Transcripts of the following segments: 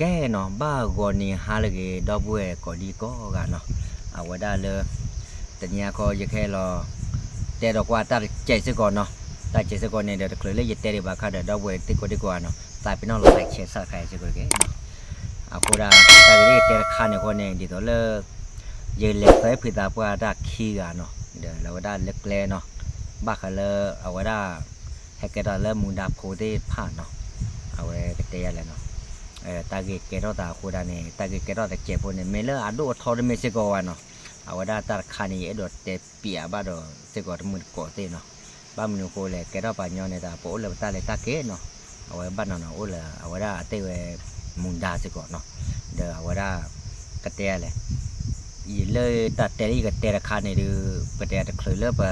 ကဲနီၤ ဘၣ်ဂီၤနံၤဟါလၢအဂ့ၤ ဒီပုၢ်ဝဲၢ်ကိးဒံကိးဂၤနီၤ, အဝဲဒၣ်လၢ တနံၤအံၤခီ ယကဟဲလီၤ တဲဒီးကွၢ်တၢ်တစဲးစ့ၢ်ကီးနီၤ, တၢ်စဲးစ့ၢ်ကီးန့ၣ်ဒီး တချုးလၢယတဲဒံးဘၣ်အခါဒီး ဒီပုၢ်ဝဲၢ်သ့ၣ်ကိးဒံကိးဂၤနီၤ သးပ့ၤနီၣ် like share subscribe စ့ၢ်ကီးတက့ၢ်နီၤ, အဃိဒၣ် တၢ်ဂ့ၢ်လၢယတဲတခါန့ၣ်အဃိန့ၣ် ဒ်သိးလၢ ယလဲၤသၢဖုသးပှၢ်တၢ်ခံဂၤနီၤ, ဒီးလၢအဝဲဒၣ်လၢကျဲနီၤ, ဘၣ်ဃးလၢအဝဲဒၣ် ဟဲကဲထီၣ်လၢမူဒါဖိသ့ၣ်တဖၣ်နီၤ, အဝဲကတဲယၤလဲၣ်နီၤ, တၢ်ဂ့ၢ်ကဲထီၣ်သးအဃိဒၣ်န့ၣ် တၢ်ဂ့ၢ်ကဲထီၣ်တစဲးဖိန့ၣ် မ့ၢ်လၢအဒိၣ်အထီတမ့ၢ်စ့ၢ်ကီးဝဲနီၤ, အဝဲဒၣ်တၢ်တခါန့ၣ် ယအဲၣ်ဒိးတဲပျးဘၣ်ဒီးစ့ၢ်ကီးတမုာ်တကိးသ့ၣ်နီၤ, ဘၣ်မနုၤအဃိလဲၣ် ကဲထီၣ်ပှၤညီန့ၣ် တၢ်ပအိၣ်လၢပတၢ်လဲၤတၢ်က့ၤနီၤ, အဝဲဘၣ်နီၤနီၤအိၣ်လၢအဝဲဒၣ်အတဲဝဲ မူဒါစ့ၢ်ကီးနီၤ, ဒီးအဝဲဒၣ် ကတဲယၤလဲၣ် ယလၢတၢ်တဲလၢယကတဲတခါန့ၣ်ဒုး ပတဲတချုးလၢပ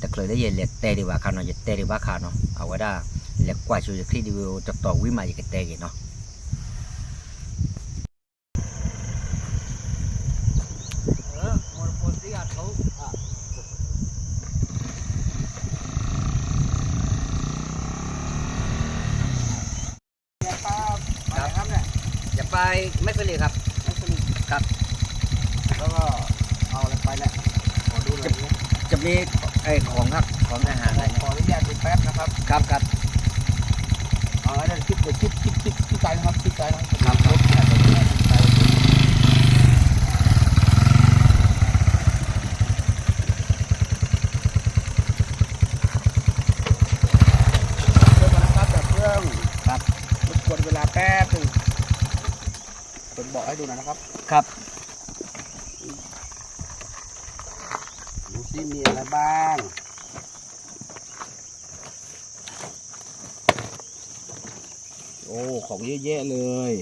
တချုးလၢယလဲၤတဲဒံးဘၣ်အခါနီၤ ယတဲဒံးဘၣ်အခါနီၤ အဝဲဒၣ် လဲၤကွၢ်ဆိယချံၣ်ဒုး တတီၤဝံၤမးယကတဲက့ၤနီၤ, ครับ จะไปแม่สลีครับ แม่สลี ครับ แล้วก็เอาอะไรไปเนี่ย ขอดูหน่อย จะ จะมีไอ้ของครับ ของอาหารอะไรเนี่ย ขออนุญาตดูแป๊บนะครับ ครับ ครับ เอาอันนั้นคิด คิด คิด คิด คิดไกลนะครับ คิดไกลนะครับ ครับ ครับ เดี๋ยวก่อนนะครับ ดับเครื่อง ครับ รบกวนเวลาแป๊บหนึ่ง ผมบอกให้ดูหน่อยนะครับ ครับ ดูซิมีอะไรบ้าง โอ้ ของเยอะแยะเลย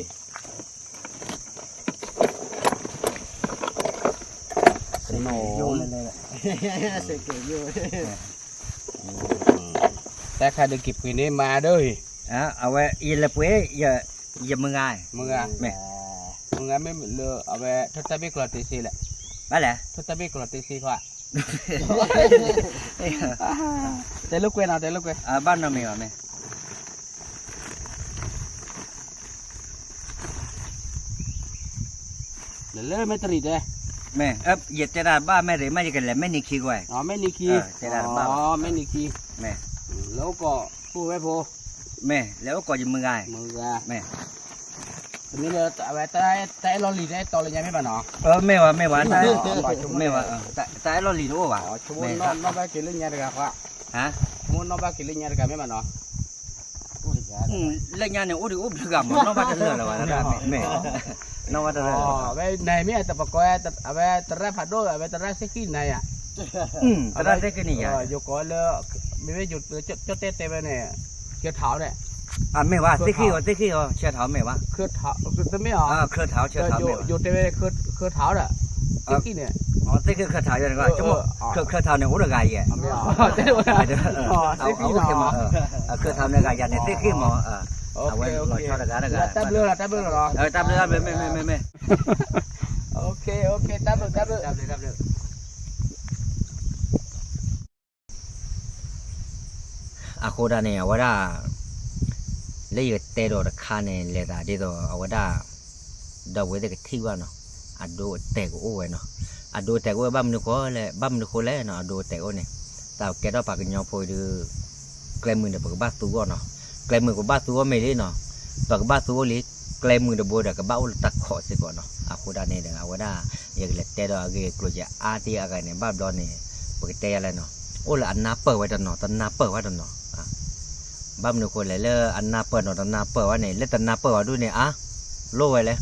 สโหน่ เสกเกยโยเลยแหละ เสกเกยโย တၢ်ခါဒုးက့ၤပှ့ၤန့ၢ်မါဒီး အဝဲ ယလဲၤပှ့ၤ ယမုၢ်ဂၤ မုၢ်ဂၤ မ့ၢ် မုၢ်ဂၤမ့ၢ်လၢ အဝဲ ထီၣ်တၢ်ဘ့ၣ်ကျီၤတ့စ့လဲၣ် ဘၣ်လဲၣ် ထီၣ်တၢ်ဘ့ၣ်ကျီၤတ့စ့ခွါ တဲလိာ်ကွဲနီၤ တဲလိာ်ကွဲ ဘၣ်နီတမံၤဘၣ်မ့ၢ် လၢမ့ၢ်တရံးတဲ မ့ၢ် ယတဲတၢ်ဘၣ်မ့ၢ်ရံးမ့ၢ် ယကလဲၤမ့ၢ်နံၤခံကွၢ် မ့ၢ်နံၤခံ တဲတၢ်တဘၣ်ဘၣ် မ့ၢ်နံၤခံ မ့ၢ် လၢအိၣ်ကီး ပုၢ်ဝဲၢ်ဖိ မ့ၢ် လဲၤအိၣ်ကီးယမုၢ်ဂၤ မ့ၢ် တမ့ၢ်လၢ အဝဲ တၢ်အဲၣ်လီၤလံၤ တၢ်အဲၣ်တီလၢညါမ့ၢ်ဘၣ်နီၤ မ့ၢ်ဝဲ မ့ၢ်ဝဲ မ့ၢ်ဝဲ တၢ်အဲၣ်လီၤလံၤတအိၣ်ဘၣ် နီၢ်ဘၣ်က့ၤလၢညါတဂၤခွါ မ့ၢ်နီၢ်ဘၣ်က့ၤလၢညါတဂၤမ့ၢ်ဘၣ်နီၤ လၢညါန့ၣ် အိၣ်ဒံးအိၣ်ဘျုးဂၤမး နီၢ်ဘၣ်တလၢာ်လၢၤဘၣ် မ့ၢ် နီၢ်ဘၣ်တလၢာ်လၢၤဘၣ် အဝဲန့ၣ်မ့ၢ်တပကီ အဝဲတရၣ်ဖးဒိၣ် အဝဲတရၣ်သ့ၣ်ဃံန့ၣ်ယါ တရၣ်သ့ၣ်ဃံန့ၣ်ယါ ယိၤကီးလၢ မ့မ့ၢ်ယိၤ ကၠီတဲတဲဝဲန့ၣ် ကၠီထးန့ၣ် မ့ၢ်ဘၣ် သ့ၣ်ဃံအီၤ သ့ၣ်ဃံအီၤ ဆၢထးမ့ၢ်ဘၣ် တမ့ၢ်အီၤ ဆၢထး ဆၢထးမ့ၢ်ဘၣ် ယိၤတဲဝဲ ခၢထးဒီး သ့ၣ်ဃံန့ၣ် သ့ၣ်ဃံခၢထးယါန့ၣ် ခၢထးန့ၣ် အိၣ်တဂၤယဲၢ် သ့ၣ်ဃံမ့ၢ် ခၢထးန့ၣ်ဂၤယါန့ၣ် သ့ၣ်ဃံမ့ၢ် အဝဲလီၤဆီတဂၤတဂၤ တၢ်ဘျုးလီၤ တၢ်ဘျုးလီၤ တၢ်ဘျုးလီၤ မ့ၢ် မ့ၢ် မ့ၢ် တၢ်ဘျုး တၢ်ဘျုး အဃိဒၣ်န့ၣ် အဝဲဒၣ် လၢယကတဲဒီးတခါန့ၣ် လဲၤသးဒ်သိး အဝဲဒၣ် ဒီပုၢ်ဝဲၢ်သ့ၣ်ကထံၣ်ဘၣ်နီၤ အဒိအတဲာ်ကအိၣ်ဝဲနီၤ အဒိအတဲာ်ကအိၣ်ဝဲ ဘၣ်မနုၤဃိလဲၣ် ဘၣ်မနုၤဃိလဲၣ်နီၤ အဒိအတဲာ်ကအိၣ်န့ၣ် တၢ်ကဲထီၣ်ပှၤကညီဖိဒုး ကျဲမုာ်ဒီးပကဘၣ်သူအီၤနီၤ ကျဲမုာ်ကဘၣ်သူအီၤမ့ၢ်လံနီၤ ပကဘၣ်သူအီၤလံ ကျဲမုာ်တဘိဒီး ကဘၣ်အိၣ်လၢတၢ်ခိးစ့ၢ်ကီးနီၤ အဃိဒၣ်န့ၣ်ဒီး အဝဲဒၣ် ယကလဲၤတဲဒီးအဂ့ၢ်ကျိၤယအါတ့ၢ်အဂၤန့ၣ် ဘၣ်ဘျီန့ၣ် ပကတဲယါလဲၣ်နီၤ အိၣ်လၢအနၢ်ပၢၢ်ဝဲတနီၤ တနၢ်ပၢၢ်ဝဲတနီၤ ဘၣ်မနုၤဃိလဲၣ် လၢအနၢ်ပၢၢ်နီၤ တနၢ်ပၢၢ်ဝဲန့ၣ် လၢတနၢ်ပၢၢ်ဝဲဒၣ်န့ၣ် အါ လိၣ်ဝဲလဲၣ်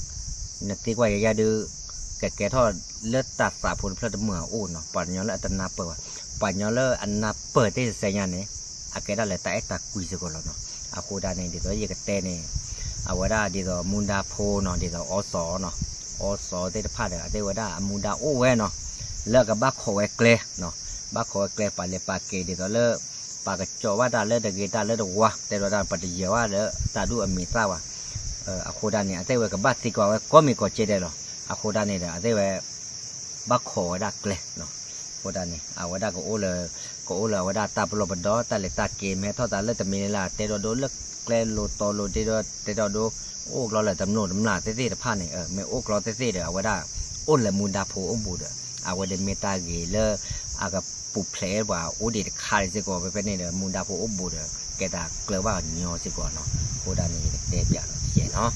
နသံကွၢ်ယၤယၤဒုး ကကဲထီၣ်လၢတၢ်သးဖိတဖျၢၣ်တမုာ်အအိၣ်နီၤ ပှၤကညီလၢအတနၢ်ပၢၢ်ဘၣ် ပှၤကညီလၢအနၢ်ပၢၢ်သ့ၣ်တစဲးညါန့ၣ် အကဲဒၣ်လၢတၢ်အဲၣ်တၢ်ကွံစ့ၢ်ကီးလီၤနီၤ အဃိဒၣ်န့ၣ် ဒ်သိးယကတဲန့ၣ် အဝဲဒၣ်ဒ်သိးမူဒါဖိနီၤ ဒ်သိးအီစီၤနီၤ အီစီၤသ့ၣ်တဖၣ်ဒီး အသ့ၣ်ဝဲဒၣ်အမူဒါအိၣ်ဝဲနီၤ လၢအကဘၣ်ခိးဝဲကျဲနီၤ ဘၣ်ခိးဝဲကျဲပာ်လဲၤပာ်က့ၤဒ်သိးလၢ ပာ်ကစီၣ်ဘၣ်တၢ်လၢတဂ့ၤတၢ်လၢတဝါ တဲဒၣ်ပတယၢၤဘၣ်လၢတၢ်ဒူၣ်အမံၤသၣ်ဘၣ် အဃိဒၣ်န့ၣ် အသ့ၣ်ဝဲကဘၣ်သံကွၢ်ဝဲကိးမံၤကိးကဲဒဲးလီၤ အဃိဒၣ်န့ၣ်ဒီး အသ့ၣ်ဝဲ ဘၣ်ခိးဝဲဒၣ်ကျဲနီၤ အဃိဒၣ်န့ၣ် အဝဲဒၣ်ကအိၣ်လၢ ကအိၣ်လၢအဝဲဒၣ်တၢ်ပလီၢ်ပဒီ တၢ်လဲၤတၢ်က့ၤ မ့ၢ်ဟဲထီၣ်သးလၢတမံၤလၢ် တဲဒိးဒိလၢကျဲလိၤတီၤလိၤ တဲဒိးတဲဒိးဒိ အိၣ်ကျီလၢတမျိးတမျာ်သ့ၣ်သ့ၣ်တဖၣ်န့ၣ် မ့ၢ်အိၣ်ကျီသ့ၣ်သ့ၣ်ဒီး အဝဲဒၣ် အိၣ်လၢမူဒါဖိအိၣ်ဘူးဒီး အဝဲဒၣ်မ့ၢ်တၢ်ဂ့ၤလၢ အကပူၤဖျဲးပှၤအိၣ်ဒံးတခါဒံးစ့ၢ်ကီး ဖဲဖဲန့ၣ်ဒီး မူဒါဖိအိၣ်ဘူးဒီး ကဲတၢ်ကျၢၤဘၣ်ကညီစ့ၢ်ကီးနီၤ အဃိဒၣ်န့ၣ် ယကတဲပျးလီၤတကဲးနီၤ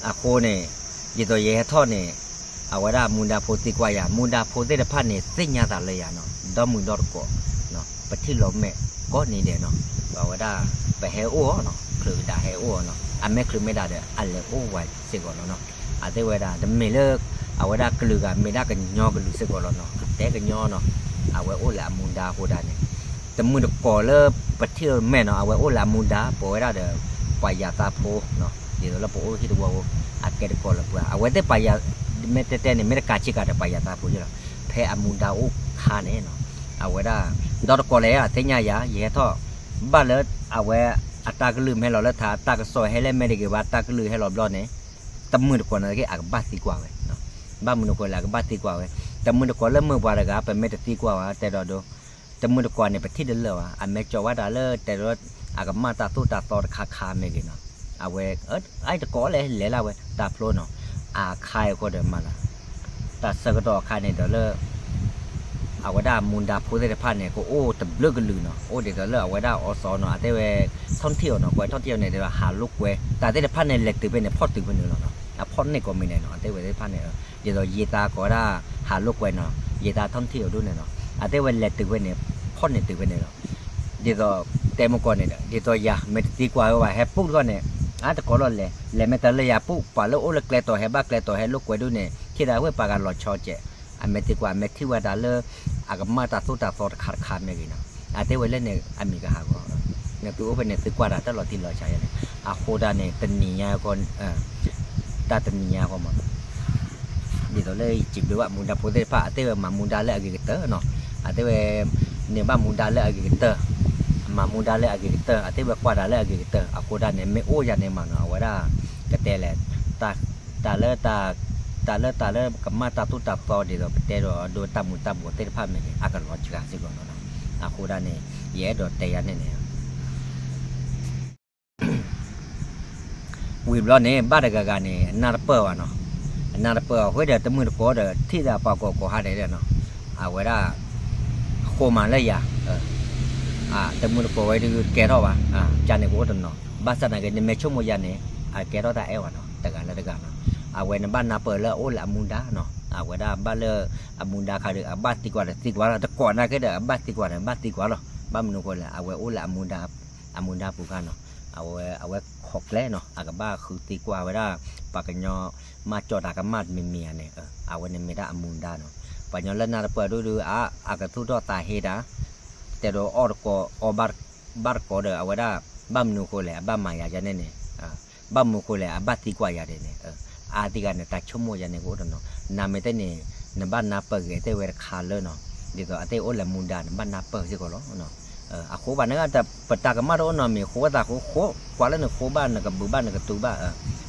အဃိန့ၣ် ဒ်သိးယဟဲထီၣ်န့ၣ် အဝဲဒၣ်မူဒါဖိသံကွၢ်ယၤ မူဒါဖိသ့ၣ်တဖၣ်န့ၣ် သ့ၣ်ညါသးလၢယၤနီၤ ဒီမုၢ်ဒီတကိး ပထံၣ်လိာ်မဲာ်ကိးနံၤဒဲးနီၤ အဝဲဒၣ် ပဟဲအိၣ်အီၤနီၤ ချုးကဒါဟဲအိၣ်အီၤနီၤ အမဲာ်ချုးမဲာ်ဒၣ်ဒီး အလဲၤအိၣ်ဝဲစ့ၢ်ကီးလီၤနီၤ အသ့ၣ်ဝဲဒၣ် တမ့ၢ်လၢ အဝဲဒၣ်ကလုာ်ဂၤ မ့ၢ်ဒၣ်ကညီကလုာ်စ့ၢ်ကီးလီၤနီၤ အတဲကညီနီၤ အဝဲအိၣ်လၢအမူဒါအဃိဒၣ်န့ၣ် တမုၢ်တကိးလၢပထံၣ်မဲာ်နီၤ အဝဲအိၣ်လၢအမူဒါ ပဝဲဒၣ်ဒီး ပှၤယၤသးဖိ ဒ်သိးလၢပအိၣ်ဟံၣ်တဝီဖိ အကဲတကိးလၢပှၤ အဝဲသ့ၣ်ပှၤယၤ မ့ၢ်တဲတဲန့ၣ် မ့ၢ်တကးဆ့ကၤဒီးပှၤယၤသးဖိယလီၤ ဖဲအမူဒါအိၣ်ခါန့ၣ်နီၤ အဝဲဒၣ် ဒီတကိးလဲၣ် အသ့ၣ်ညါယၤ ယဟဲထီၣ် ဘၣ်လၢ အဝဲ အတၢ်ကလုၢ်မ့ၢ်ဟဲလီၤလၢထး တၢ်ကစီၣ်ဟဲလၢမဲာ်တဂ့ၤဘၣ် တၢ်ကလုၢ်ဟဲလီၤဘျီန့ၣ် တမုၢ်တကိးန့ၣ်က့ အကဘၣ်သံကွၢ်ဝဲ ဘၣ်မနုၤဃိလဲၣ် အကဘၣ်သံကွၢ်ဝဲ တမုၢ်တကိးလၢမုၢ်ပှၤတဂၤ ပမ့ၢ်တသံကွၢ်ဘၣ် တဲဒီးဒိ တမုၢ်တကိးန့ၣ် ပထံၣ်တလၢာ်ဘၣ် အမ့ၢ်ကၠီၤဝဲဒၣ်လၢတဲဒီး အကမၣ်တၢ်သိၣ်တၢ်သီတခါခါမ့ၢ်ဂ့ၤနီၤ အဝဲ အတကိးလဲၣ် လဲၤလၢဝဲ တၢ်ဖျိနီၤ အခါအံၤအဃိဒီးမၤလၢ တၢ်ဆၢကတီၢ်အခါန့ၣ်ဒီးလၢ အဝဲဒၣ်မူဒါဖိသ့ၣ်တဖၣ်န့ၣ် ကအိၣ်တဘျုးကလုာ်နီၤ အိၣ်ဒ်သိးလၢအဝဲဒၣ်အီစီနီၤ အသ့ၣ်ဝဲ ထီၣ်ထံၣ်အီၤနီၤ ကွဲးထီၣ်ထံၣ်အီၤန့ၣ်ဒီး ဟးလိာ်ကွဲ တၢ်သ့ၣ်တဖၣ်န့ၣ် လဲၤတုၤဖဲန့ၣ်ဖီၣ်တုၤဖဲန့ၣ်လီၤနီၤ အဖီၣ်န့ၢ်ကိးမံၤဒဲးနီၤ အသ့ၣ်ဝဲသ့ၣ်တဖၣ်န့ၣ် ဒ်သိးယ့သးကိးဝဲဒၣ် ဟးလိာ်ကွဲနီၤ ယ့သးထီၣ်ထံၣ်အီၤဒိၣ်န့ၣ်နီၤ အသ့ၣ်ဝဲလဲၤတုၤဖဲန့ၣ် ဖီၣ်န့ၢ်တုၤဖဲန့ၣ်လီၤ ဒ်သိးတဲမုၢ်ကီၢ်န့ၣ်ဒီး ဒ်သိးယၤ မ့ၢ်တသံကွၢ်ဝဲဘၣ် ဟဲပူၣ်တခီန့ၣ် အါတကိးလီၤလဲၤ လဲၤမ့ၢ်တၢ်လၢယၤပူၣ် ပှၤလၢအိၣ်လၢကျဲတီၤဟဲဘၣ်ကျဲတီၤဟဲလိာ်ကွဲဒိၣ်န့ၣ် ထံၣ်ဒၣ်ဝဲပှၤဂၤလီၤဆီကဲး အမ့ၢ်သံကွၢ် အမ့ၢ်ထံၣ်ဝဲဒၣ်လၢ အကမၣ်တၢ်သိၣ်တၢ်သီတခါတခါမ့ၢ်ဂ့ၤနီၤ အသ့ၣ်ဝဲလၢန့ၣ် အမံၤကဟးဂီၤ နသုအိၣ်ဖဲန့ၣ် သုကွၢ်တၢ်တၢ်လီၤတံၢ်လီၤဆဲးယဲန့ၣ် အဃိဒၣ်န့ၣ် တနံၤညါ တၢ်တနံၤညါဃီမး ဒ်သိးလၢယစံးဘျုးဘၣ်မူဒါဖိသ့ၣ်တဖၣ် အသ့ၣ်ဝဲမၤမူဒါလၢအဂ့ၤကတၢၢ်နီၤ အသ့ၣ်ဝဲ န့ၢ်ဘၣ်မူဒါလၢအဂ့ၤကတၢၢ် မၤမူဒါလၢအဂ့ၤကတၢၢ် အသ့ၣ်ဝဲကွၢ်တၢ်လၢအဂ့ၤကတၢၢ် အဃိဒၣ်န့ၣ် မ့ၢ်အိၣ်ယၤန့ၣ်မးနီၤ အဝဲဒၣ် ကတဲလဲၣ် တၢ်လၢ တၢ်လၢတၢ်လၢကမၣ်တၢ်သိၣ်တၢ်သီဒ်သိး ပတဲဒီးအဒိတၢ်မူၤတၢ်ဘှီးသ့ၣ်တဖၣ်မ့ၢ်ဂ့ၤ အကလီၤစှၤစ့ၢ်ကီးနီၤ အဃိဒၣ်န့ၣ် ယအဲၣ်ဒိးတဲယၤန့ၣ်န့ၣ် ဝံၤဘျီန့ၣ် ဘၣ်တဂၤဂၤန့ၣ် အနၢ်တပၢၢ်ဘၣ်နီၤ, အနၢ်တပၢၢ်အဃိဒီး တမုၢ်တကိးဒီး ထံၣ်သးပှၤကိးကိးဟါဒဲးနီၤ, အဝဲဒၣ် ဃိမးလၢယၤ, တမုၢ်တကိးဝဲဒုးကဲထီၣ်ဘၣ်, ကန့ၣ်ကအိၣ်တနီၤ, ဘၣ်ဆၣ်သနာ်က့ နမ့ၢ်ဆိကမိၣ်ယၤန့ၣ် အကဲထီၣ်တၢ်အဲၣ်ဘၣ်နီၤ, တဂၤလၢတဂၤနီၤ, အဝဲနဘၣ်နၢ်ပၢၢ်လၢအအိၣ်လၢအမူဒါနီၤ, အဝဲဒၣ်ဘၣ်လၢ အမူဒါခါဒီး အဘၣ်သံကွၢ်ဒီးသံကွၢ်လီၤ, တကိးနာ်က့ဒီး အဘၣ်သံကွၢ်ဒီးဘၣ်သံကွၢ်လီၤ, ဘၣ်မနုၤဃိလဲၣ် အဝဲအိၣ်လၢအမူဒါ အမူဒါပူၤခါနီၤ, အဝဲ အဝဲခိးကျဲနီၤ, အကဘၣ်ဃုသံကွၢ်ဝဲဒၣ် ပှၤကညီ မၤကၠီတၢ်ကမၣ်မံၤမံၤဧါန့ၣ်, အဝဲန့ၣ်မ့ၢ်ဒၣ်အမူဒါနီၤ, ပှၤကညီလၢနၢ်တပၢၢ်ဒိၣ်ဒုး အ အကသူၣ်ထီၣ်သးဟ့တၢ်, တဲဒိးအီၣ်တကိး အီၣ်ဘၣ် ဘၣ်တကိးဒီး အဝဲဒၣ် ဘၣ်မနုၤဃိလဲၣ် အဘၣ်မၤယၤယဲန့ၣ်န့ၣ် ဘၣ်မနုၤဃိလဲၣ် အဘၣ်သံကွၢ်ယၤဒ်န့ၣ်, အါသံဂၤန့ၣ် တၢ်ဆိကမိၣ်ယၤန့ၣ်ကအိၣ်တနီၤ, နမ့ၢ်တဲန့ၣ် နဘၣ်နၢ်ပၢၢ်ဂ့ၤအသ့ၣ်ဝဲတခါလၢနီၤ, ဒ်သိးအသ့ၣ်အိၣ်လၢမူဒါ နဘၣ်နၢ်ပၢၢ်စ့ၢ်ကီးလီၤ. အဃိဘၣ်န့ၣ် ပတၢ်ကမၣ်တအိၣ်နီတမံၤ ဃိသးဃိဃိ, ကွၢ်လၢနဃိဘၣ် နကဘုးဘၣ် နကတူၢ်ဘၣ်,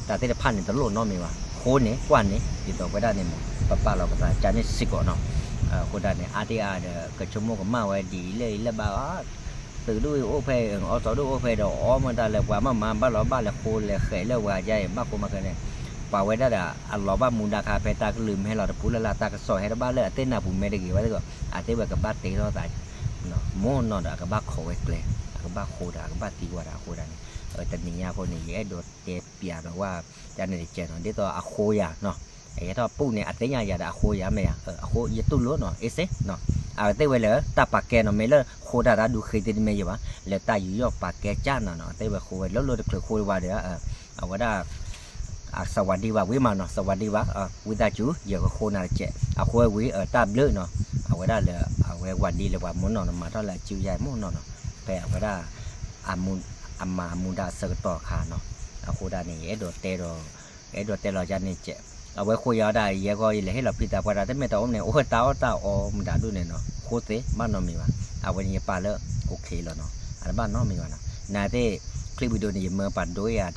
တၢ်သ့ၣ်တဖၣ်န့ၣ်တလိၣ်နီတမံၤဘၣ်, ဃိန့ၣ် ကွၢ်န့ၣ် ဒ်သိးပဝဲဒၣ်န့ၣ်မး ပပာ်လီၤပသးကါန့ၣ်စ့ၢ်ကီးနီၤ, အဃိဒၣ်န့ၣ် အါသ့ၣ်အါဒီး ကဆိကမိၣ်ကမၣ်ဝဲဒ်အံၤလၢအံၤလၢဘၣ် သုးဒိၣ်အံၤအိၣ်ဖဲအံၤ အီစီဒိၣ်အိၣ်ဖဲဒီး အီၣ်မတၤလဲၣ် ပှၤမၤမၤဘၣ်လီၤဘၣ်လဲၤဃိလဲၤဃဲးလၢဝဲယါအံၤ ဘၣ်ဃိမၤကဲန့ၣ်, ပှၤဝဲဒၣ်ဒီး အလီၤဘၣ်မူဒါခါဖဲတၢ်ကလုၢ်မ့ၢ်ဟဲလီၤတပူၤလၢ်လၢ် တၢ်ကစီၣ်ဟဲတဘၣ်လၢအသ့ၣ်နၢ်ပူၤမဲာ်တဂ့ၤဝဲသ့ၣ်ကီး အသ့ၣ်ဝဲကဘၣ်တ့ထီၣ်သး မိၢ်နီၢ်ဒီး အကဘၣ်ခိးဝဲကျဲ, အကဘၣ်ဃိဒီး အကဘၣ်သံကွၢ်ဒီးအဃိဒၣ်န့ၣ်, တနံၤညါအဃိန့ၣ် ယအဲၣ်ဒိးတဲပျးဒီးဝဲ တၢ်န့ၣ်တကဲနီၤ ဒ်သိးအဃိယၤနီၤ, ယဲထီၣ်ပူၣ်န့ၣ် အသ့ၣ်ညါယၤဒီးအဃိယၤမ့ၢ်ယၤ, အဃိယတူၢ်လိာ်နီၤ အ့စ့နီၤ, အဝဲသ့ၣ်ဝဲလၢတၢ်ပာ်ကဲနီၤ မ့ၢ်လၢဃိတၢ်တၢ်ဒုးဃ့သ့တမ့ၢ်ယၤဘၣ်, လၢတၢ်ယူးယီၣ်ပာ်ကဲကၢ်နီၤနီၤ အသ့ၣ်ဝဲဃိဝဲလၢလၢတချုးဃိဝဲဒီး အဝဲဒၣ် အစဝၤဒံဘၣ်ဝံၤမးနီၤ စဝၤဒံဘၣ် ဝံသးစူၤ ယကဃိနၤတကဲး အဃိဝဲဝံၤ တၢ်ဘျုးနီၤ, အဝဲဒၣ်လၢ အဝဲဝၤဒံလၢပှၤမိၢ်နီၢ်နီၤ မၤထီၣ်လၢအစုယါမိၢ်နီၢ်နီၤ, ဖဲအဝဲဒၣ် အမၤအမူဒါအဆၢကတီၢ်အခါနီၤ, အဃိဒၣ်န့ၣ် ယအဲၣ်ဒိးတဲဒီး ယအဲၣ်ဒိးတဲလီၤယါန့ၣ်ကဲး, အဝဲဃိယါဒၣ် ယဲဃီယလဲၤဟ့ၣ်လီၤဖံသးပှၢ်တၢ် တမ့ၢ်တၢ်အိၣ်မနုၤ အိၣ်တၢ်အီၣ်တၢ်အီမတၤဒိၣ်န့ၣ်နီၤ ဃိသ့ ဘၣ်နီတမံၤဘၣ်, အဝဲန့ၣ်ယပာ်လၢ okay လီၤနီၤ အတဘၣ်နီတမံၤဘၣ်နီၤ, နသ့ၣ် ချံဝံၤဒိၣ်န့ၣ် ယမၢပာ်ဒိယၤ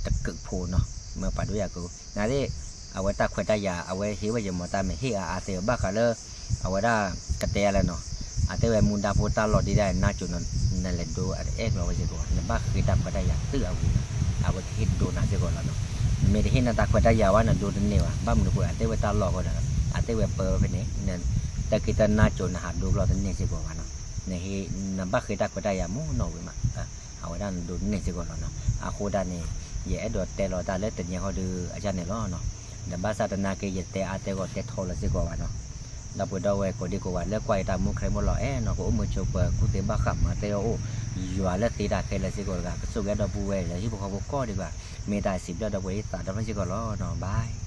တကုးဖိနီၤ, မၢပာ်ဒိယၤကုး နသ့ၣ် အဝဲတၢ်ခွဲးတၢ်ယာ် အဝဲဟ့ၣ်ဝဲယမၤတၢ်မ့ၢ်ဟ့ၣ်အါအါသ့ ဘၣ်ဃးလၢ အဝဲဒၣ်ကတဲယၤလၢနီၤ, အတဲဝဲမူဒါဖိတၢ်လီၢ်ဒ်ဒၣ်နါစိၤနီၤ, နလဲၤဒိအတအဲၣ်ကျီဝဲစ့ၢ်ကီးဘၣ်, နဘၣ်ဃ့တၢ်ခွဲးတၢ်ယာ်သုးအဝံၤနီၤ, အဝဲကဟ့ၣ်ဒိနၤစ့ၢ်ကီးလီၤနီၤ. နမ့ၢ်တဟ့ၣ်နၤတၢ်ခွဲးတၢ်ယာ်ဘၣ် နဒိတန့ၢ်ဘၣ်, ဘၣ်မနုၤအဃိ အတဲဝဲတၢ်လီၢ်အဃိဒီး အတဲဝဲပၢဝဲဖဲန့ၣ် တၢ်က့ၤတၢ်နါစိၤနဟးဒိကျီတန့ၢ်စ့ၢ်ကီးဘၣ်နီၤ. နဟ့ၣ် နဘၣ်ဃ့တၢ်ခွဲးတၢ်ယာ်မ့ၢ်နီၢ်ဝံၤမး, အဝဲဒၣ်နဒိတန့ၢ်စ့ၢ်ကီးလီၤနီၤ. အဃိဒၣ်န့ၣ် ယအဲၣ်ဒိးတဲလီၤတၢ်လၢတနံၤဃီဒီးအကန့ၣ်လီၤနီၤ. ဒီးဘၣ်ဆၣ်တနာ်က့ ယတဲအါတဲဂီၢ်တဲထီလၢၤစ့ၢ်ကီးဘၣ်နီၤ. ဒီပုၢ်ဒီဝဲၢ်ကိးဒံကိးဂၤလၢကွၢ်ယတၢ်မူခရံာ်မိၢ်လီၤအဲၣ်နီၤ, ကအိၣ်မုာ်ဆိးပၢၤကူၣ်သ့ဘၣ်ဃးမၤသ့အအိၣ်, ယွၤလၢသ့တၢ်ခဲလၢာ်စ့ၢ်ကီးတဂၤ ကဆိၣ်ဂ့ၤဒီပုၢ်ဝဲၢ်လၢဟံၣ်ဖိဃီဖိကိးဒံးဘၣ်, မ့ၢ်တၢ်စံးဘျုးဒီပုၢ်ဝဲၢ်သးဒီဖျၢၣ်စ့ၢ်ကီးလီၤနီၤ. Bye.